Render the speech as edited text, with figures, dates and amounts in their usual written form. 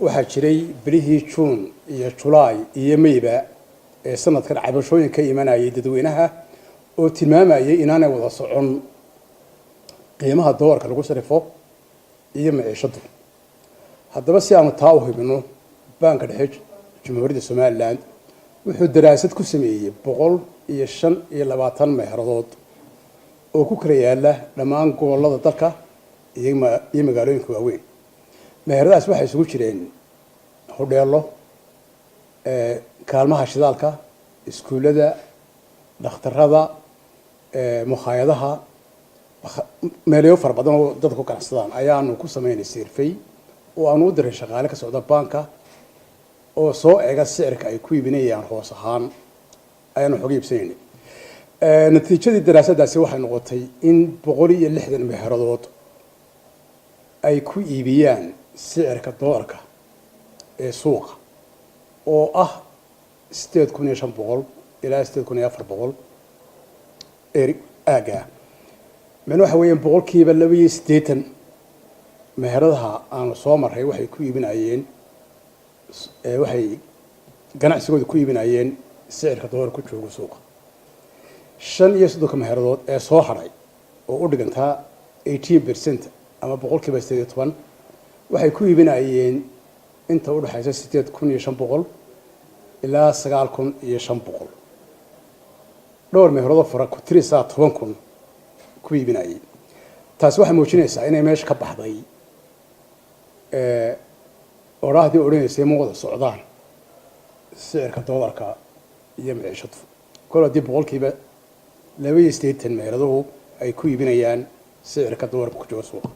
Waxaa jiray bilihii Juun iyo Julaay iyo Meyba ee sanadkan cabashooyin ka imanayay dadweynaha oo tilmaamayay inaanay wada socon qiimaha doolarka lagu sarifo iyo maciishadu. Haddaba, si aanu taa u hubino, Baanka Dhexe Jamhuuriyadda Somaliland wuxuu daraasad ku sameeyey 125 meeradood oo ku kala yaala dhammaan gobolada dalka iyo magaalooyinka waaweyn. Meheradaas waxay isugu jireen hodheelo, kaalmaha shidaalka, iskuullada, dhakhtarada, mukhaayadaha, meelyo fara badan oo dadka ku ganacsadaan ayaanu ku sameynay survey oo aanu u diray shaqaale ka socda baanka oo soo eega sicirka ay ku iibinayaan hoos ahaan ayaanu xoga iibsanaynay. Natiijadii daraasaddaasi waxay noqotay in 160 meheradood ay ku iibiyaan sicirka doolarka ee suuqa oo ah 8500 ilaa 8400 eri aagga. Micnu waxa weeyaan 82% meheradaha aanu soo maray waxay ku iibinayeen, waxay ganacsigooda ku iibinayeen sicirka doolarka ku joogo suuqa. 35-ka meheradood ee soo hadhay oo u dhigantaa 18% ama 18% waxay ku iibinayeen inta udhexaysa 8500 ilaa 9500. Dhowr meheradoo fara ku tirisaa 10,000 ku iibinayay. Taasi waxay muujinaysaa inay meesha ka baxday odhaahdii odhanaysay ma wada socdaan sicirka doolarka iyo maciishadu, kol haddii 82% meeraduhu ay ku iibinayaan sicirka doolarka ku jooga suuqa.